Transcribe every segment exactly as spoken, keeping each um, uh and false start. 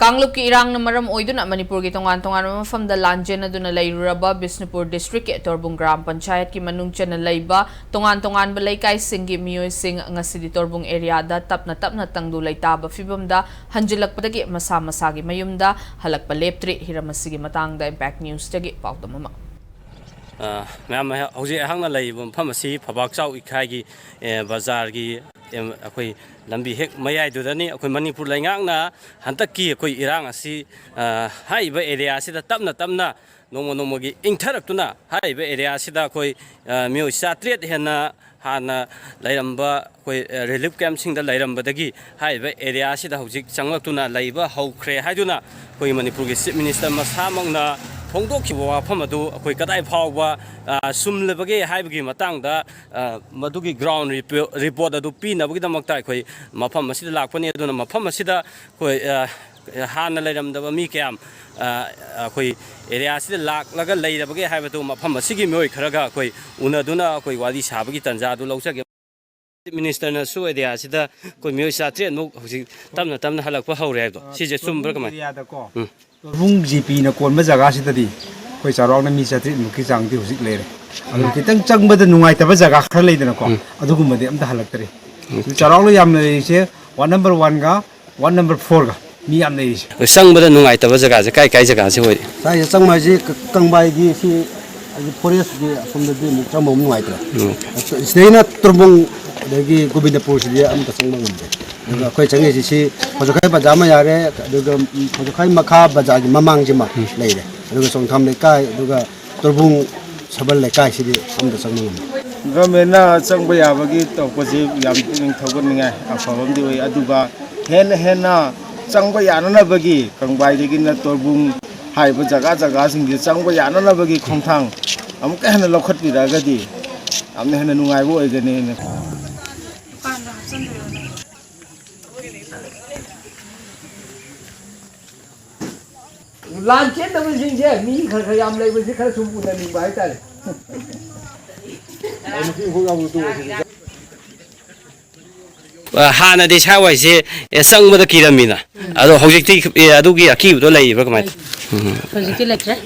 ꯀꯥꯡꯂꯨꯞꯀꯤ ꯏꯔꯥꯡꯅ ꯃꯔꯝ ꯑꯣꯏꯗꯨꯅ ꯃꯅꯤꯄꯨꯔꯒꯤ ꯇꯣꯉꯥꯟ ꯇꯣꯉꯥꯟꯕ ꯃꯐꯝꯗ ꯂꯥꯟꯖꯦꯟꯅꯗꯨꯅ ꯂꯩꯔꯨꯔꯕ ꯕꯤꯁꯅꯨꯄꯨꯔ ꯗꯤꯁꯇ꯭ꯔꯤꯛꯀꯤ ꯇꯣꯔꯕꯨꯡ ꯒ꯭ꯔꯥꯝ ꯄꯟꯆꯥꯌꯠꯀꯤ ꯃꯅꯨꯡ ꯆꯟꯅ ꯂꯩꯕ ꯇꯣꯉꯥꯟ ꯇꯣꯉꯥꯟꯕ ꯂꯩꯀꯥꯏꯁꯤꯡꯒꯤ ꯃꯤꯑꯣꯏꯁꯤꯡ ꯉꯁꯤꯗꯤ ꯇꯣꯔꯕꯨꯡ ꯑꯦꯔꯤꯌꯥꯗ ꯇꯞꯅ ꯇꯞꯅ ꯇꯪꯗꯨ ꯂꯩꯇꯥꯕ ꯐꯤꯕꯝꯗ ꯍꯟꯖꯤꯜꯂꯛꯄꯗꯒꯤ ꯃꯁꯥ ꯃꯁꯥꯒꯤ ꯃꯌꯨꯝꯗ ꯍꯜꯂꯛꯄ ꯂꯦꯞꯇ꯭ꯔꯤ꯫ ꯍꯤꯔꯝ ꯑꯁꯤꯒꯤ ꯃꯇꯥꯡꯗ ꯏꯝꯄꯦꯛ ꯅ꯭ꯌꯨꯁꯇꯒꯤ ꯄꯥꯎꯗꯝ ꯑꯃ꯫ ꯑ, ꯃꯌꯥꯝ, ꯍꯧꯖꯤꯛ ꯑꯩꯍꯥꯛꯅ ꯂꯩꯔꯤꯕ ꯃꯐꯝ ꯑꯁꯤ ꯐꯕꯥꯛ ꯆꯥꯎ ꯏꯈꯥꯏꯒꯤ, ꯑꯦ, ꯕꯖꯥꯔꯒꯤ, ꯑꯦꯝ, ꯑꯩꯈꯣꯏ ꯂꯝꯕꯤ ꯍꯦꯛ ꯃꯌꯥꯏꯗꯨꯗꯅꯤ꯫ ꯑꯩꯈꯣꯏ ꯃꯅꯤꯄꯨꯔ ꯂꯩꯉꯥꯛꯅ ꯍꯟꯗꯛꯀꯤ ꯑꯩꯈꯣꯏ ꯏꯔꯥꯡ ꯑꯁꯤ, ꯑ, ꯍꯥꯏꯔꯤꯕ ꯑꯦꯔꯤꯌꯥ ꯑꯁꯤꯗ ꯇꯞꯅ ꯇꯞꯅ ꯅꯣꯡꯃ ꯅꯣꯡꯃꯒꯤ ꯏꯪꯊꯔꯛꯇꯨꯅ ꯍꯥꯏꯔꯤꯕ ꯑꯦꯔꯤꯌꯥ ꯑꯁꯤꯗ ꯑꯩꯈꯣꯏ, ꯑ, ꯃꯤꯑꯣꯏ ꯆꯥꯇ꯭ꯔꯦꯠ ꯍꯦꯟꯅ ꯍꯥꯟꯅ ꯂꯩꯔꯝꯕ ꯑꯩꯈꯣꯏ, ꯑ, ꯔꯤꯂꯤꯐ ꯀꯦꯝꯞꯁꯤꯡꯗ ꯂꯩꯔꯝꯕꯗꯒꯤ ꯍꯥꯏꯔꯤꯕ ꯑꯦꯔꯤꯌꯥ ꯑꯁꯤꯗ ꯍꯧꯖꯤꯛ ꯆꯪꯂꯛꯇꯨꯅ ꯂꯩꯕ ꯍꯧꯈ꯭ꯔꯦ ꯍꯥꯏꯗꯨꯅ ꯑꯩꯈꯣꯏ ꯃꯅꯤꯄꯨꯔꯒꯤ ꯆꯤꯐ ꯃꯤꯅꯤꯁꯇꯔ ꯃꯁꯥꯃꯛꯅ ꯐꯣꯡꯗꯣꯛꯈꯤꯕ ꯋꯥꯐꯝ ꯑꯗꯨ ꯑꯩꯈꯣꯏ ꯀꯗꯥꯏ ꯐꯥꯎꯕ, ꯑ, ꯆꯨꯝꯂꯕꯒꯦ ꯍꯥꯏꯕꯒꯤ ꯃꯇꯥꯡꯗ, ꯑ, ꯃꯗꯨꯒꯤ ꯒ꯭ꯔꯥꯎꯟ ꯔꯤꯄꯣ-, ꯔꯤꯄꯣꯔꯠ ꯑꯗꯨ ꯄꯤꯅꯕꯒꯤꯗꯃꯛꯇ ꯑꯩꯈꯣꯏ ꯃꯐꯝ ꯑꯁꯤꯗ ꯂꯥꯛꯄꯅꯤ꯫ ꯑꯗꯨꯅ ꯃꯐꯝ ꯑꯁꯤꯗ ꯑꯩꯈꯣꯏ, ꯑ, ꯍꯥꯟꯅ ꯂꯩꯔꯝꯗꯕ ꯃꯤ ꯀꯌꯥꯝ, ꯑ, ꯑꯩꯈꯣꯏ ꯑꯦꯔꯤꯌꯥꯁꯤꯗ ꯂꯥꯛꯂꯒ ꯂꯩꯔꯕꯒꯦ ꯍꯥꯏꯕꯗꯨ ꯃꯐꯝ ꯑꯁꯤꯒꯤ ꯃꯤꯑꯣꯏ ꯈꯔꯒ ꯑꯩꯈꯣꯏ ꯎꯅꯗꯨꯅ ꯑꯩꯈꯣꯏ ꯋꯥꯔꯤ ꯁꯥꯕꯒꯤ ꯇꯥꯟꯖꯥ ꯑꯗꯨ ꯂꯧꯖꯒꯦ꯫ ꯆꯤꯐ ꯃꯤꯅꯤꯁꯇꯔꯅꯁꯨ ꯑꯦꯔꯤꯌꯥꯁꯤꯗ ꯑꯩꯈꯣꯏ ꯃꯤꯑꯣꯏ ꯆꯥꯇ꯭ꯔꯦꯠꯃꯨꯛ ꯍꯧꯖꯤꯛ ꯇꯞꯅ ꯇꯞꯅ ꯍꯜꯂꯛꯄ ꯍꯧꯔꯦ ꯍꯥꯏꯕꯗꯣ, ꯁꯤꯁꯦ ꯆꯨꯝꯕ꯭ꯔꯥ ꯀꯃꯥꯏꯅ? ꯑꯦꯔꯤꯌꯥꯗꯀꯣ, ꯎꯝ꯫ ꯇꯣꯔꯕꯨꯡ ꯖꯤ ꯄꯤꯅ ꯀꯣꯟꯕ ꯖꯒꯥꯁꯤꯗꯗꯤ ꯑꯩꯈꯣꯏ ꯆꯥꯎꯔꯥꯛꯅ ꯃꯤ ꯆꯥꯇ꯭ꯔꯦꯠꯃꯨꯛꯀꯤ ꯆꯥꯡꯗꯤ ꯍꯧꯖꯤꯛ ꯂꯩꯔꯦ꯫ ꯑꯗꯨ ꯈꯤꯇꯪ ꯆꯪꯕꯗ ꯅꯨꯡꯉꯥꯏꯇꯕ ꯖꯒꯥ ꯈꯔ ꯂꯩꯗꯅꯀꯣ, ꯎꯝ꯫ ꯑꯗꯨꯒꯨꯝꯕꯗꯤ ꯑꯝꯇ ꯍꯜꯂꯛꯇ꯭ꯔꯤ꯫ ꯍꯧꯖꯤꯛ ꯆꯥꯎꯔꯥꯛꯅ ꯌꯥꯝꯅ ꯂꯩꯔꯤꯁꯦ ꯋꯥꯔꯗ ꯅꯝꯕꯔ ꯋꯥꯟꯒ ꯋꯥꯔꯗ ꯅꯝꯕꯔ ꯐꯣꯔꯒ ꯃꯤ ꯌꯥꯝ ꯂꯩꯔꯤꯁꯦ꯫ ꯆꯪꯕꯗ ꯅꯨꯡꯉꯥꯏꯇꯕ ꯖꯒꯥꯁꯦ ꯀꯥꯏ ꯀꯥꯏ ꯖꯒꯥꯁꯦ ꯑꯣꯏꯔꯤ? ꯁ꯭ꯋꯥꯏꯁꯦ ꯆꯪꯕ ꯍꯥꯏꯁꯤ ꯀ-, ꯀꯪꯕꯥꯏꯒꯤ ꯁꯤ ꯍꯥꯏꯗꯤ ꯐꯣꯔꯦꯁꯀꯤ ꯑꯁꯣꯝꯗꯗꯤ ꯑꯃꯨꯛ ꯆꯪꯕ ꯑꯃꯨꯛ ꯅꯨꯡꯉꯥꯏꯇ꯭ꯔꯦ꯫ ꯎꯝ꯫ ꯁꯤꯗꯩꯅ ꯇꯣꯔꯕꯨꯡ ꯑꯗꯒꯤ ꯒꯣꯕꯤꯟꯗꯄꯨꯔꯁꯤꯗꯤ ꯑꯝꯇ ꯆꯪꯕ ꯉꯝꯗꯦ꯫ ꯑꯗꯨꯒ ꯑꯩꯈꯣꯏ ꯆꯪꯉꯤꯁꯤ ꯁꯤ ꯈꯣꯖꯈꯥꯏ ꯕꯖꯥꯔ ꯑꯃ ꯌꯥꯔꯦ, ꯑꯗꯨꯒ ꯈꯣꯖꯈꯥꯏ ꯃꯈꯥ ꯕꯖꯥꯔꯒꯤ ꯃꯃꯥꯡꯁꯤꯃ ꯂꯩꯔꯦ, ꯑꯗꯨꯒ ꯆꯣꯡꯊꯥꯝ ꯂꯩꯀꯥꯏ, ꯑꯗꯨꯒ ꯇꯣꯔꯕꯨꯡ ꯁꯕꯜ ꯂꯩꯀꯥꯏꯁꯤꯗꯤ ꯑꯝꯇ ꯆꯪꯕ ꯉꯝꯗꯦ꯫ ꯒꯚꯔꯟꯃꯦꯟꯅ ꯆꯪꯕ ꯌꯥꯕꯒꯤ ꯇꯧꯔꯛꯄꯁꯤ ꯌꯥꯝ ꯄꯨꯛꯅꯤꯡ ꯊꯧꯒꯠꯅꯤꯡꯉꯥꯏ ꯑꯐꯕ ꯑꯃꯗꯤ ꯑꯣꯏ, ꯑꯗꯨꯒ ꯍꯦꯟꯅ ꯍꯦꯟꯅ ꯆꯪꯕ ꯌꯥꯅꯅꯕꯒꯤ ꯀꯪꯕꯥꯏꯗꯒꯤꯅ ꯇꯣꯔꯕꯨꯡ ꯍꯥꯏꯔꯤꯕ ꯖꯒꯥ ꯖꯒꯥꯁꯤꯡꯁꯤ ꯆꯪꯕ ꯌꯥꯅꯅꯕꯒꯤ ꯈꯣꯡꯊꯥꯡ ꯑꯃꯨꯛꯀ ꯍꯦꯟꯅ ꯂꯧꯈꯠꯄꯤꯔꯛꯑꯒꯗꯤ ꯌꯥꯝꯅ ꯍꯦꯟꯅ ꯅꯨꯡꯉꯥꯏꯕ ꯑꯣꯏꯒꯅꯤꯅ꯫ ꯂꯥꯟ ꯆꯦꯟꯗꯕꯁꯤꯡꯁꯦ ꯃꯤ ꯈꯔ ꯈꯔ ꯌꯥꯝ ꯂꯩꯕꯁꯤ ꯈꯔ ꯁꯨꯝ ꯎꯅꯅꯤꯡꯕ ꯍꯥꯏꯇꯥꯔꯦ꯫ ꯑ, ꯍꯥꯟꯅꯗꯤ ꯁ꯭ꯋꯥꯏꯋꯥꯏꯁꯦ, ꯑꯦ, ꯆꯪꯕꯗ ꯀꯤꯔꯝꯃꯤꯅ꯫ ꯑꯗꯣ ꯍꯧꯖꯤꯛꯇꯤ, ꯑꯦ, ꯑꯗꯨꯒꯤ ꯑꯀꯤꯕꯗꯣ ꯂꯩꯔꯤꯕ꯭ꯔꯥ ꯀꯃꯥꯏꯅ ꯇꯧ-? ꯎꯝ꯫ ꯍꯧꯖꯤꯛꯇꯤ ꯂꯩꯇ꯭ꯔꯦ꯫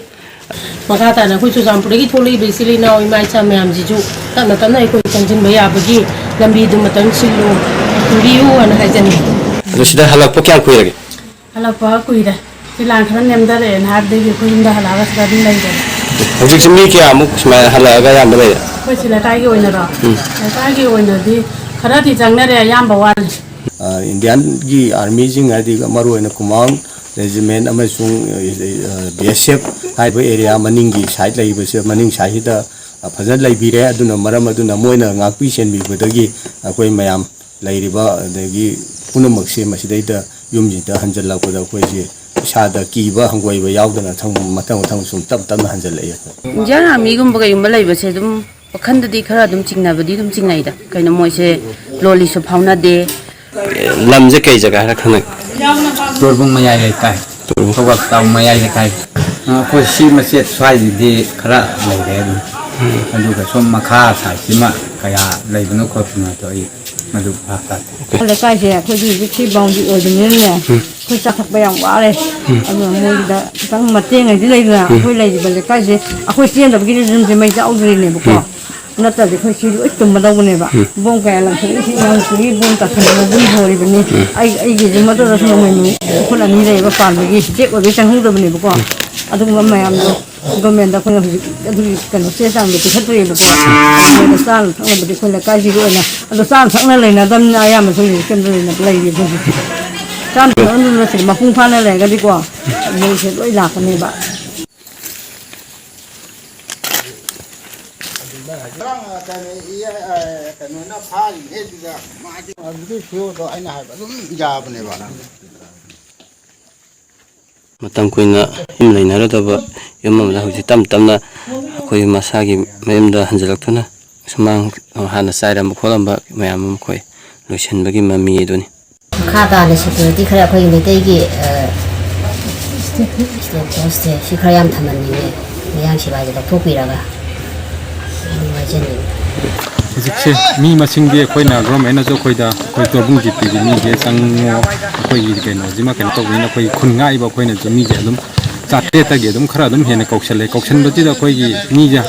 ꯃꯈꯥ ꯇꯥꯅ ꯑꯩꯈꯣꯏ ꯆꯨꯔꯆꯥꯟꯄꯨꯔꯗꯒꯤ ꯊꯣꯛꯂꯛꯏꯕ ꯏꯆꯤꯜ ꯏꯅꯥꯎ ꯏꯃꯥ ꯏꯆꯥ ꯃꯌꯥꯝꯁꯤꯁꯨ ꯇꯞꯅ ꯇꯞꯅ ꯑꯩꯈꯣꯏ ꯆꯪꯁꯤꯟꯕ ꯌꯥꯕꯒꯤ ꯂꯝꯕꯤꯗꯨꯃꯇꯪ ꯁꯤꯜꯂꯨ, ꯁꯤꯟꯕꯤꯌꯨ ꯍꯥꯏꯅ ꯍꯥꯏꯖꯅꯤꯡꯏ꯫ ꯑꯗꯣ ꯁꯤꯗ ꯍꯜꯂꯛꯄ ꯀꯌꯥꯝ ꯀꯨꯏꯔꯒꯦ? ꯍꯜꯂꯛꯄ ꯀꯨꯏꯔꯦ꯫ ꯁꯤ ꯂꯥꯟ ꯈꯔ ꯅꯦꯝꯊꯔꯛꯑꯦꯅ ꯍꯥꯏꯕꯗꯒꯤ ꯑꯩꯈꯣꯏ ꯌꯨꯝꯗ ꯍꯜꯂꯛꯑꯒ ꯁꯤꯗ ꯑꯗꯨꯝ ꯂꯩꯔꯦ꯫ ꯍꯧꯖꯤꯛꯁꯤ ꯃꯤ ꯀꯌꯥꯃꯨꯛ ꯁꯨꯃꯥꯏꯅ ꯍꯜꯂꯛꯑꯒ ꯑꯌꯥꯝꯕ ꯂꯩꯔꯦ? ꯑꯩꯈꯣꯏ ꯁꯤ ꯂꯩꯀꯥꯏꯒꯤ ꯑꯣꯏꯅꯔꯣ? ꯎꯝ꯫ ꯂꯩꯀꯥꯏꯒꯤ ꯑꯣꯏꯅꯗꯤ ꯈꯔꯗꯤ ꯆꯪꯅꯔꯦ, ꯑꯌꯥꯝꯕ ꯋꯥꯠꯂꯤ꯫ ꯑ, ꯏꯟꯗꯤꯌꯥꯟꯒꯤ ꯑꯥꯔꯃꯤꯁꯤꯡ, ꯍꯥꯏꯗꯤ ꯃꯔꯨꯑꯣꯏꯅ ꯀꯨꯃꯥꯡ ꯔꯦꯖꯤꯃꯦꯟ ꯑꯃꯁꯨꯡ, ꯑ, ꯕꯤ ꯑꯦꯁ ꯑꯦꯐ ꯍꯥꯏꯔꯤꯕ ꯑꯦꯔꯤꯌꯥ ꯃꯅꯤꯡꯒꯤ ꯁꯥꯏꯠ ꯂꯩꯔꯤꯕꯁꯦ, ꯃꯅꯤꯡ ꯁꯥꯏꯠꯁꯤꯗ, ꯑ, ꯐꯖꯅ ꯂꯩꯕꯤꯔꯦ꯫ ꯑꯗꯨꯅ ꯃꯔꯝ ꯑꯗꯨꯅ ꯃꯣꯏꯅ ꯉꯥꯛꯄꯤ ꯁꯦꯟꯕꯤꯕꯗꯒꯤ ꯑꯩꯈꯣꯏ ꯃꯌꯥꯝ ꯂꯩꯔꯤꯕ ꯑꯗꯒꯤ ꯄꯨꯝꯅꯃꯛꯁꯦ ꯃꯁꯤꯗꯩꯗ ꯌꯨꯝꯁꯤꯗ ꯍꯟꯖꯜꯂꯛꯄꯗ ꯑꯩꯈꯣꯏꯁꯦ ꯏꯁꯥꯗ ꯀꯤꯕ ꯍꯪꯒꯣꯏꯕ ꯌꯥꯎꯗꯅ ꯊꯪ-, ꯃꯊꯪ ꯃꯊꯪ ꯁꯨꯝ ꯇꯞ ꯇꯞꯅ ꯍꯟꯖꯜꯂꯛꯑꯦ ꯑꯩꯈꯣꯏ꯫ ꯏꯟꯗꯤꯌꯥꯟ ꯑꯥꯔꯃꯤꯒꯨꯝꯕ ꯀꯩꯒꯨꯝꯕ ꯂꯩꯕꯁꯦ ꯑꯗꯨꯝ ꯋꯥꯈꯟꯗꯗꯤ ꯈꯔ ꯑꯗꯨꯝ ꯆꯤꯡꯅꯕꯗꯤ ꯑꯗꯨꯝ ꯆꯤꯡꯅꯩꯗ꯫ ꯀꯩꯅꯣ ꯃꯣꯏꯁꯦ ꯂꯣꯜꯂꯤꯁꯨ ꯐꯥꯎꯅꯗꯦ꯫ ꯂꯝꯁꯦ ꯀꯩ ꯖꯒꯥ ꯍꯥꯏꯅ ꯈꯪꯅꯩ? ꯇꯣꯔꯕꯨꯡ ꯃꯌꯥꯏ ꯂꯩꯀꯥꯏ꯫ ꯇꯣꯔꯕꯨꯡ꯫ ꯊꯧꯕꯥꯜ ꯇꯥꯎꯟ ꯃꯌꯥꯏ ꯂꯩꯀꯥꯏ꯫ ꯑꯩꯈꯣꯏ ꯁꯤ ꯃꯆꯦꯠ ꯁ꯭ꯋꯥꯏꯁꯤꯗꯤ ꯈꯔ ꯂꯩꯔꯦ ꯑꯗꯨꯝ꯫ ꯑꯗꯨꯒ ꯁꯣꯝ ꯃꯈꯥ ꯁꯥꯏꯠꯁꯤꯃ ꯀꯌꯥ ꯂꯩꯕꯅꯣ ꯈꯣꯠꯄꯅꯣ ꯑꯗꯣ ꯑꯩ ꯃꯗꯨ ꯚꯥꯞ ꯇꯥꯗꯦ꯫ ꯂꯩꯀꯥꯏꯁꯦ ꯑꯩꯈꯣꯏꯒꯤ ꯍꯧꯖꯤꯛ ꯁꯤ ꯕꯥꯎꯟꯗꯔꯤ ꯑꯣꯏꯕꯅꯤꯅꯅꯦ, ꯎꯝ꯫ ꯑꯩꯈꯣꯏ ꯆꯥ ꯊꯛꯄ ꯌꯥꯝ ꯋꯥꯔꯦ꯫ ꯎꯝ꯫ ꯑꯗꯨꯅ ꯃꯣꯏꯒꯤꯗ ꯈꯤꯇꯪ ꯃꯇꯦꯡ ꯍꯥꯏꯗꯤ ꯂꯩꯗꯅ, ꯎꯝ꯫ ꯑꯩꯈꯣꯏ ꯂꯩꯔꯤꯕ ꯂꯩꯀꯥꯏꯁꯦ, ꯑꯩꯈꯣꯏ ꯆꯦꯟꯗꯕꯒꯤ ꯌꯨꯝꯁꯦ ꯃꯩ ꯆꯥꯛꯍꯧꯗ꯭ꯔꯤꯅꯦꯕꯀꯣ꯫ ꯎꯝ꯫ ꯅꯠꯇ꯭ꯔꯗꯤ ꯑꯩꯈꯣꯏ ꯁꯤ ꯂꯣꯏ ꯇꯨꯝꯃꯗꯧꯕꯅꯦꯕ꯫ ꯎꯝ꯫ ꯕꯣꯝ ꯀꯌꯥ ꯂꯪꯊꯣꯛꯏ, ꯁꯤ ꯏꯅꯥꯎꯅꯨꯄꯤꯒꯤ ꯕꯣꯝ ꯇꯥꯁꯟꯗꯅ ꯑꯗꯨꯝ ꯍꯣꯔꯤꯕꯅꯤ꯫ ꯎꯝ꯫ ꯑꯩ, ꯑꯩꯒꯤꯁꯨ ꯃꯇꯨꯡꯗ ꯅꯣꯡꯃꯩ ꯅꯨꯃꯤꯠ ꯈꯨꯠ ꯑꯅꯤ ꯂꯩꯌꯦꯕ ꯄꯥꯟꯕꯒꯤ, ꯆꯦꯛ ꯑꯣꯏꯕꯒꯤ ꯆꯪꯍꯧꯗꯕꯅꯦꯕꯀꯣ꯫ ꯎꯝ꯫ ꯑꯗꯨꯒꯨꯝꯕ ꯃꯌꯥꯝꯗꯣ ꯒꯣꯔꯃꯦꯟꯗ ꯑꯩꯈꯣꯏꯅ ꯍꯧꯖꯤꯛ ꯑꯗꯨꯒꯤ ꯀꯩꯅꯣ ꯆꯦ ꯆꯥꯡꯗꯣ ꯄꯤꯈꯠꯇ꯭ꯔꯤꯑꯕꯀꯣ꯫ ꯃꯣꯏꯗ ꯆꯥꯅ ꯊꯛꯅꯕꯗꯤ ꯑꯩꯈꯣꯏ ꯂꯩꯀꯥꯏꯁꯤꯒꯤ ꯑꯣꯏꯅ, ꯑꯗꯣ ꯆꯥꯅ ꯊꯛꯅ ꯂꯩꯅꯗꯕꯅꯤꯅ ꯑꯌꯥꯝꯕ ꯑꯩꯈꯣꯏ ꯍꯧꯖꯤꯛ ꯀꯩꯅꯣ ꯂꯩꯅ ꯂꯩꯔꯤ ꯑꯩꯈꯣꯏꯁꯦ꯫ ꯆꯥꯅ ꯊꯛꯅꯕꯗꯨꯅ ꯁꯤꯗ ꯃꯄꯨꯡ ꯐꯥꯅ ꯂꯩꯔꯒꯗꯤꯀꯣ, ꯃꯣꯏꯁꯦ ꯂꯣꯏ ꯂꯥꯛꯀꯅꯦꯕ꯫ ꯀꯩꯅꯣꯅ ꯐꯥꯔꯤꯉꯩꯗꯨꯗ ꯃꯥꯗꯤ ꯑꯗꯨꯗꯤ ꯁꯤꯌꯣꯗꯣ ꯑꯩꯅ ꯍꯥꯏꯕ ꯑꯗꯨꯝ ꯌꯥꯕꯅꯦꯕ꯫ ꯃꯇꯝ ꯀꯨꯏꯅ ꯌꯨꯝ ꯂꯩꯅꯔꯨꯗꯕ ꯌꯨꯝ ꯑꯃꯗ ꯍꯧꯖꯤꯛ ꯇꯞ ꯇꯞꯅ ꯑꯩꯈꯣꯏ ꯃꯁꯥꯒꯤ ꯃꯌꯨꯝꯗ ꯍꯟꯖꯤꯜꯂꯛꯇꯨꯅ ꯁꯨꯃꯥꯡ ꯍꯥꯟꯅ ꯆꯥꯏꯔꯝꯕ ꯈꯣꯠꯂꯝꯕ ꯃꯌꯥꯝ ꯑꯃ ꯑꯩꯈꯣꯏ ꯂꯣꯏꯁꯤꯟꯕꯒꯤ ꯃꯃꯤ ꯑꯗꯨꯅꯤ꯫ ꯃꯈꯥ ꯇꯥꯅ ꯁꯦꯀ꯭ꯌꯨꯔꯤꯇꯤ ꯈꯔ ꯑꯩꯈꯣꯏꯒꯤ ꯃꯩꯇꯩꯒꯤ, ꯑ, ꯁ꯭ꯇꯦꯠ ꯐꯣꯔꯁꯁꯦ ꯁꯤ ꯈꯔ ꯌꯥꯝ ꯊꯝꯍꯟꯅꯤꯡꯉꯦ, ꯃꯌꯥꯡ ꯁꯤꯕꯥꯏꯁꯦ ꯂꯧꯊꯣꯛꯄꯤꯔꯒ ꯑꯗꯨꯝ ꯍꯥꯏꯖꯅꯤꯡꯉꯤ꯫ ꯍꯧꯖꯤꯛꯁꯦ ꯃꯤ ꯃꯁꯤꯡꯗꯤ ꯑꯩꯈꯣꯏꯅ, ꯒꯣꯔꯃꯦꯟꯅꯁꯨ ꯑꯩꯈꯣꯏꯗ, ꯑꯩꯈꯣꯏ ꯇꯣꯔꯕꯨꯡ ꯖꯤꯄꯤꯒꯤ ꯃꯤꯁꯦ ꯆꯪꯉꯣ, ꯑꯩꯈꯣꯏꯒꯤ ꯀꯩꯅꯣꯁꯤꯃ ꯀꯩꯅꯣ ꯇꯧꯕꯅꯤꯅ, ꯑꯩꯈꯣꯏ ꯈꯨꯟ ꯉꯥꯛꯏꯕ ꯑꯩꯈꯣꯏꯅꯁꯨ ꯃꯤꯁꯦ ꯑꯗꯨꯝ ꯆꯥꯇ꯭ꯔꯦꯠꯇꯒꯤ ꯑꯗꯨꯝ ꯈꯔ ꯑꯗꯨꯝ ꯍꯦꯟꯅ ꯀꯧꯁꯜꯂꯦ꯫ ꯀꯧꯁꯟꯕꯁꯤꯗ ꯑꯩꯈꯣꯏꯒꯤ ꯃꯤꯁꯦ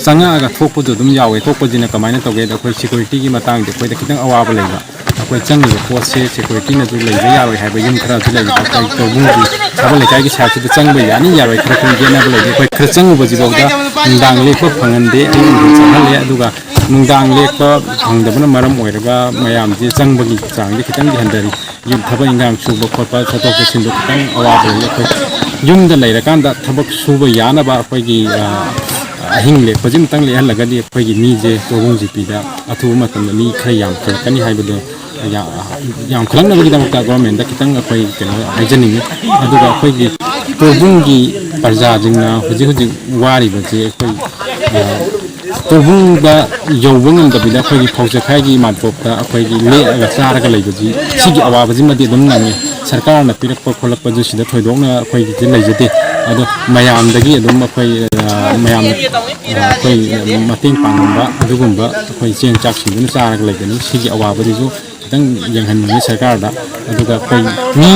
ꯆꯪꯉꯛꯑꯒ ꯊꯣꯛꯄꯁꯨ ꯑꯗꯨꯝ ꯌꯥꯎꯋꯦ꯫ ꯊꯣꯛꯄꯁꯤꯅ ꯀꯃꯥꯏꯅ ꯇꯧꯒꯦꯗ, ꯑꯩꯈꯣꯏ ꯁꯦꯀ꯭ꯌꯨꯔꯤꯇꯤꯒꯤ ꯃꯇꯥꯡꯗ ꯑꯩꯈꯣꯏꯗ ꯈꯤꯇꯪ ꯑꯋꯥꯕ ꯂꯩꯕ꯫ ꯑꯩꯈꯣꯏ ꯆꯪꯉꯤꯕ ꯄꯣꯠꯁꯦ ꯁꯦꯀ꯭ꯌꯨꯔꯤꯇꯤꯅꯁꯨ ꯂꯩꯕ ꯌꯥꯔꯣꯏ ꯍꯥꯏꯕ ꯌꯨꯝ ꯈꯔꯁꯨ ꯂꯩꯕ꯫ ꯑꯩꯈꯣꯏ ꯇꯣꯔꯕꯨꯡꯒꯤ ꯊꯥꯕꯜ ꯂꯩꯀꯥꯏꯒꯤ ꯁꯥꯏꯠꯁꯤꯗ ꯆꯪꯕ ꯌꯥꯅꯤ ꯌꯥꯔꯣꯏ ꯈꯔ ꯈꯔ ꯌꯦꯠꯅꯕ ꯂꯩꯕ꯫ ꯑꯩꯈꯣꯏ ꯈꯔ ꯆꯪꯉꯨꯕꯁꯤꯐꯥꯎꯗ ꯅꯨꯡꯗꯥꯡ ꯂꯦꯛꯄ ꯐꯪꯍꯟꯗꯦ, ꯑꯌꯨꯛ ꯅꯨꯡꯊꯤꯜ ꯆꯪꯍꯜꯂꯦ꯫ ꯑꯗꯨꯒ ꯅꯨꯡꯗꯥꯡ ꯂꯦꯛꯄ ꯐꯪꯗꯕꯅ ꯃꯔꯝ ꯑꯣꯏꯔꯒ ꯃꯌꯥꯝꯁꯦ ꯆꯪꯕꯒꯤ ꯆꯥꯡꯁꯦ ꯈꯤꯇꯪꯗꯤ ꯍꯟꯊꯔꯤ꯫ ꯌꯨꯝ ꯊꯕꯛ ꯏꯟꯈꯥꯡ ꯁꯨꯕ ꯈꯣꯠꯄ, ꯆꯠꯊꯣꯛ ꯆꯠꯁꯤꯟꯗꯣ ꯈꯤꯇꯪ ꯑꯋꯥꯕ ꯂꯩ꯫ ꯑꯩꯈꯣꯏ ꯌꯨꯝꯗ ꯂꯩꯔꯀꯥꯟꯗ ꯊꯕꯛ ꯁꯨꯕ ꯌꯥꯅꯕ ꯑꯩꯈꯣꯏꯒꯤ, ꯑ, ꯑꯍꯤꯡ ꯂꯦꯛꯄꯁꯤꯃꯇꯪ ꯂꯦꯛꯍꯜꯂꯒꯗꯤ ꯑꯩꯈꯣꯏꯒꯤ ꯃꯤꯁꯦ ꯇꯣꯔꯕꯨꯡ ꯖꯤꯄꯤꯗ ꯑꯊꯨꯕ ꯃꯇꯝꯗ ꯃꯤ ꯈꯔ ꯌꯥꯝꯈꯠꯂꯛꯀꯅꯤ ꯍꯥꯏꯕꯗꯣ, ꯌꯥ-, ꯌꯥꯝꯈꯠꯂꯛꯅꯕꯒꯤꯗꯃꯛꯇ ꯒꯣꯔꯃꯦꯟꯗ ꯈꯤꯇꯪ ꯑꯩꯈꯣꯏ ꯀꯩꯅꯣ ꯍꯥꯏꯖꯅꯤꯡꯉꯤ꯫ ꯑꯗꯨꯒ ꯑꯩꯈꯣꯏꯒꯤ ꯇꯣꯔꯕꯨꯡꯒꯤ ꯄ꯭ꯔꯖꯥꯁꯤꯡꯅ ꯍꯧꯖꯤꯛ ꯍꯧꯖꯤꯛ ꯋꯥꯔꯤꯕꯁꯦ ꯑꯩꯈꯣꯏ, ꯑ, ꯇꯣꯔꯕꯨꯡꯗ ꯌꯧꯕ ꯉꯝꯗꯕꯤꯗ ꯑꯩꯈꯣꯏꯒꯤ ꯐꯧ ꯆꯦꯈꯥꯏꯒꯤ ꯃꯥꯟꯇꯣꯞꯇ ꯑꯩꯈꯣꯏꯒꯤ ꯂꯦꯛꯑꯒ ꯆꯥꯔꯒ ꯂꯩꯕꯁꯤ, ꯁꯤꯒꯤ ꯑꯋꯥꯕꯁꯤꯃꯗꯤ ꯑꯗꯨꯝ ꯅꯪꯉꯤ꯫ ꯁꯔꯀꯥꯔꯅ ꯄꯤꯔꯛꯄ ꯈꯣꯠꯂꯛꯄꯁꯨ ꯁꯤꯗ ꯊꯣꯏꯗꯣꯛꯅ ꯑꯩꯈꯣꯏꯒꯤꯗꯤ ꯂꯩꯖꯗꯦ꯫ ꯑꯗꯣ ꯃꯌꯥꯝꯗꯒꯤ ꯑꯗꯨꯝ ꯑꯩꯈꯣꯏ, ꯑ, ꯃꯌꯥꯝꯅ, ꯑ, ꯑꯩꯈꯣꯏ ꯃꯇꯦꯡ ꯄꯥꯡꯉꯝꯕ ꯑꯗꯨꯒꯨꯝꯕ ꯑꯩꯈꯣꯏ ꯆꯦꯡ ꯆꯥꯛꯁꯤꯡꯗꯨꯅ ꯆꯥꯔꯒ ꯂꯩꯕꯅꯤ꯫ ꯁꯤꯒꯤ ꯑꯋꯥꯕꯗꯨꯁꯨ ꯈꯤꯇꯪ ꯌꯦꯡꯍꯟꯅꯤꯡꯉꯤ ꯁꯔꯀꯥꯔꯗ꯫ ꯑꯗꯨꯒ ꯑꯩꯈꯣꯏ ꯃꯤ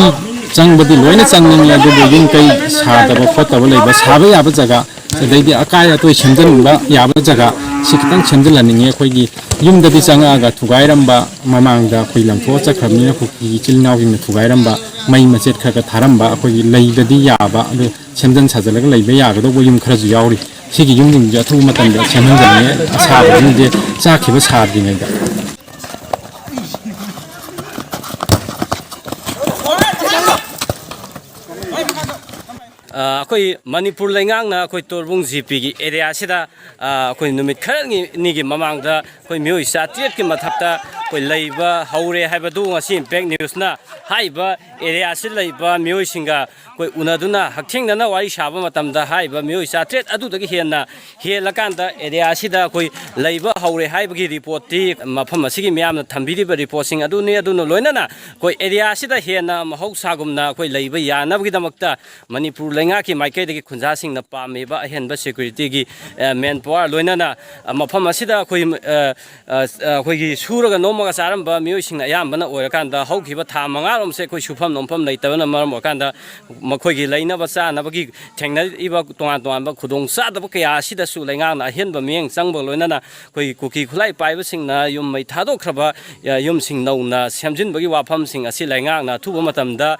ꯆꯪꯕꯗꯤ ꯂꯣꯏꯅ ꯆꯪꯅꯤꯡꯉꯤ, ꯑꯗꯨꯕꯨ ꯌꯨꯝ ꯀꯩ ꯁꯥꯗꯕ ꯈꯣꯠꯇꯕ ꯂꯩꯕ, ꯁꯥꯕ ꯌꯥꯕ ꯖꯒꯥ, ꯑꯗꯩꯗꯤ ꯑꯀꯥꯏ ꯑꯇꯣꯏ ꯁꯦꯝꯖꯤꯟꯕ ꯌꯥꯕ ꯖꯒꯥ, ꯁꯤ ꯈꯤꯇꯪ ꯁꯦꯝꯖꯤꯜꯍꯟꯅꯤꯡꯉꯤ꯫ ꯑꯩꯈꯣꯏꯒꯤ ꯌꯨꯝꯗꯗꯤ ꯆꯪꯉꯛꯑꯒ ꯊꯨꯒꯥꯏꯔꯝꯕ, ꯃꯃꯥꯡꯗ ꯑꯩꯈꯣꯏ ꯂꯪꯊꯣꯛꯑ ꯆꯠꯈ꯭ꯔꯕꯅꯤꯅ, ꯀꯨꯀꯤ ꯏꯆꯤꯜ ꯏꯅꯥꯎꯁꯤꯡꯅ ꯊꯨꯒꯥꯏꯔꯝꯕ, ꯃꯩ ꯃꯆꯦꯠ ꯈꯔ ꯈꯔ ꯊꯥꯔꯝꯕ, ꯑꯩꯈꯣꯏꯒꯤ ꯂꯩꯕꯗꯤ ꯌꯥꯕ, ꯑꯗꯨ ꯁꯦꯝꯖꯤꯟ ꯁꯥꯖꯤꯜꯂꯒ ꯂꯩꯕ ꯌꯥꯒꯗꯧꯕ ꯌꯨꯝ ꯈꯔꯁꯨ ꯌꯥꯎꯔꯤ꯫ ꯁꯤꯒꯤ ꯌꯨꯝꯁꯤꯡꯁꯦ ꯑꯊꯨꯕ ꯃꯇꯝꯗ ꯁꯦꯝꯍꯟꯖꯅꯤꯡꯉꯤ, ꯑꯁꯥꯕꯁꯤꯡꯁꯦ ꯆꯥꯈꯤꯕ ꯁꯥꯗ꯭ꯔꯤꯉꯩꯗ꯫ ꯑ, ꯑꯩꯈꯣꯏ ꯃꯅꯤꯄꯨꯔ ꯂꯩꯉꯥꯛꯅ ꯑꯩꯈꯣꯏ ꯇꯣꯔꯕꯨꯡ ꯖꯤꯄꯤꯒꯤ ꯑꯦꯔꯤꯌꯥꯁꯤꯗ, ꯑ, ꯑꯩꯈꯣꯏ ꯅꯨꯃꯤꯠ ꯈꯔꯅꯤꯒꯤ ꯃꯃꯥꯡꯗ ꯑꯩꯈꯣꯏ ꯃꯤꯑꯣꯏ ꯆꯥꯇ꯭ꯔꯦꯠꯀꯤ ꯃꯊꯛꯇ ꯑꯩꯈꯣꯏ ꯂꯩꯕ ꯍꯧꯔꯦ ꯍꯥꯏꯕꯗꯨ ꯉꯁꯤ ꯏꯝꯄꯦꯛ ꯅ꯭ꯌꯨꯁꯅ ꯍꯥꯏꯔꯤꯕ ꯑꯦꯔꯤꯌꯥꯁꯤꯗ ꯂꯩꯕ ꯃꯤꯑꯣꯏꯁꯤꯡꯒ ꯑꯩꯈꯣꯏ ꯎꯅꯗꯨꯅ ꯍꯛꯊꯦꯡꯅꯅ ꯋꯥꯔꯤ ꯁꯥꯕ ꯃꯇꯝꯗ ꯍꯥꯏꯔꯤꯕ ꯃꯤꯑꯣꯏ ꯆꯥꯇ꯭ꯔꯦꯠ ꯑꯗꯨꯗꯒꯤ ꯍꯦꯟꯅ ꯍꯦꯜꯂꯀꯥꯟꯗ ꯑꯦꯔꯤꯌꯥꯁꯤꯗ ꯑꯩꯈꯣꯏ ꯂꯩꯕ ꯍꯧꯔꯦ ꯍꯥꯏꯕꯒꯤ ꯔꯤꯄꯣꯔꯠꯇꯤ ꯃꯐꯝ ꯑꯁꯤꯒꯤ ꯃꯤꯌꯥꯝꯅ ꯊꯝꯕꯤꯔꯤꯕ ꯔꯤꯄꯣꯔꯠꯁꯤꯡ ꯑꯗꯨꯅꯤ꯫ ꯑꯗꯨꯅ ꯂꯣꯏꯅꯅ ꯑꯩꯈꯣꯏ ꯑꯦꯔꯤꯌꯥꯁꯤꯗ ꯍꯦꯟꯅ ꯃꯍꯧꯁꯥꯒꯨꯝꯅ ꯑꯩꯈꯣꯏ ꯂꯩꯕ ꯌꯥꯅꯕꯒꯤꯗꯃꯛꯇ ꯃꯅꯤꯄꯨꯔ ꯂꯩꯉꯥꯛꯀꯤ ꯃꯥꯏꯀꯩꯗꯒꯤ ꯈꯨꯟꯖꯥꯁꯤꯡꯅ ꯄꯥꯝꯃꯤꯕ ꯑꯍꯦꯟꯕ ꯁꯦꯀ꯭ꯌꯨꯔꯤꯇꯤꯒꯤ ꯃꯦꯟ ꯄꯥꯋꯔ, ꯂꯣꯏꯅꯅ ꯃꯐꯝ ꯑꯁꯤꯗ ꯑꯩꯈꯣꯏ ꯑꯩꯈꯣꯏꯒꯤ ꯁꯨꯔꯒ ꯅꯣꯝꯃꯒ ꯆꯥꯔꯝꯕ ꯃꯤꯑꯣꯏꯁꯤꯡꯅ ꯑꯌꯥꯝꯕꯅ ꯑꯣꯏꯔꯀꯥꯟꯗ, ꯍꯧꯈꯤꯕ ꯊꯥ ꯃꯉꯥꯔꯣꯝꯁꯦ ꯑꯩꯈꯣꯏ ꯁꯨꯐꯝ ꯅꯣꯝꯐꯝ ꯂꯩꯇꯕꯅ ꯃꯔꯝ ꯑꯣꯏꯔꯀꯥꯟꯗ ꯃꯈꯣꯏꯒꯤ ꯂꯩꯅꯕ ꯆꯥꯅꯕꯒꯤ ꯊꯦꯡꯅꯔꯤꯕ ꯇꯣꯉꯥꯟ ꯇꯣꯉꯥꯟꯕ ꯈꯨꯗꯣꯡ ꯆꯥꯗꯕ ꯀꯌꯥ ꯑꯁꯤꯗꯁꯨ ꯂꯩꯉꯥꯛꯅ ꯑꯍꯦꯟꯕ ꯃꯤꯠꯌꯦꯡ ꯆꯪꯕꯒ ꯂꯣꯏꯅꯅ ꯑꯩꯈꯣꯏ ꯀꯨꯀꯤ ꯈꯨꯠꯂꯥꯏ ꯄꯥꯏꯕꯁꯤꯡꯅ ꯌꯨꯝ ꯃꯩ ꯊꯥꯗꯣꯛꯈ꯭ꯔꯕ ꯌꯨꯝꯁꯤꯡ ꯅꯧꯅ ꯁꯦꯝꯖꯤꯟꯕꯒꯤ ꯋꯥꯐꯝꯁꯤꯡ ꯑꯁꯤ ꯂꯩꯉꯥꯛꯅ ꯑꯊꯨꯕ ꯃꯇꯝꯗ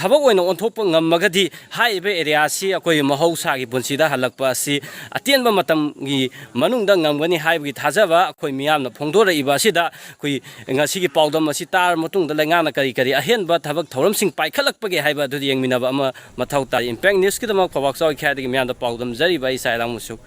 ꯊꯕꯛ ꯑꯣꯏꯅ ꯑꯣꯟꯊꯣꯛꯄ ꯉꯝꯃꯒꯗꯤ, ꯍꯥꯏꯔꯤꯕ ꯑꯦꯔꯤꯌꯥꯁꯤ ꯑꯩꯈꯣꯏ ꯃꯍꯧꯁꯥꯒꯤ ꯄꯨꯟꯁꯤꯗ ꯍꯜꯂꯛꯄ ꯑꯁꯤ ꯑꯇꯦꯟꯕ ꯃꯇꯝꯒꯤ ꯃꯅꯨꯡꯗ ꯉꯝꯒꯅꯤ ꯍꯥꯏꯕꯒꯤ ꯊꯥꯖꯕ ꯑꯩꯈꯣꯏ ꯃꯤꯌꯥꯝꯅ ꯐꯣꯡꯗꯣꯔꯛꯏꯕ ꯑꯁꯤꯗ, ꯑꯩꯈꯣꯏ ꯉꯁꯤꯒꯤ ꯄꯥꯎꯗꯝ ꯑꯁꯤ ꯇꯥꯔꯕ ꯃꯇꯨꯡꯗ ꯂꯩꯉꯥꯛꯅ ꯀꯔꯤ ꯀꯔꯤ ꯑꯍꯦꯟꯕ ꯊꯕꯛ ꯊꯧꯔꯝꯁꯤꯡ ꯄꯥꯏꯈꯠꯂꯛꯄꯒꯦ ꯍꯥꯏꯕ ꯑꯗꯨꯗꯤ ꯌꯦꯡꯃꯤꯟꯅꯕ ꯑꯃ ꯃꯊꯧ ꯇꯥꯏ꯫ ꯏꯝꯄꯦꯛ ꯅ꯭ꯌꯨꯁꯀꯤꯗꯃꯛ ꯐꯧꯕꯥꯛ ꯆꯥꯎꯏꯈꯥꯏꯗꯒꯤ ꯃꯤꯌꯥꯝꯗ ꯄꯥꯎꯗꯝꯖꯔꯤꯕ ꯑꯩ ꯁꯥꯏꯔꯥꯡ ꯃꯨꯁꯨꯛ꯫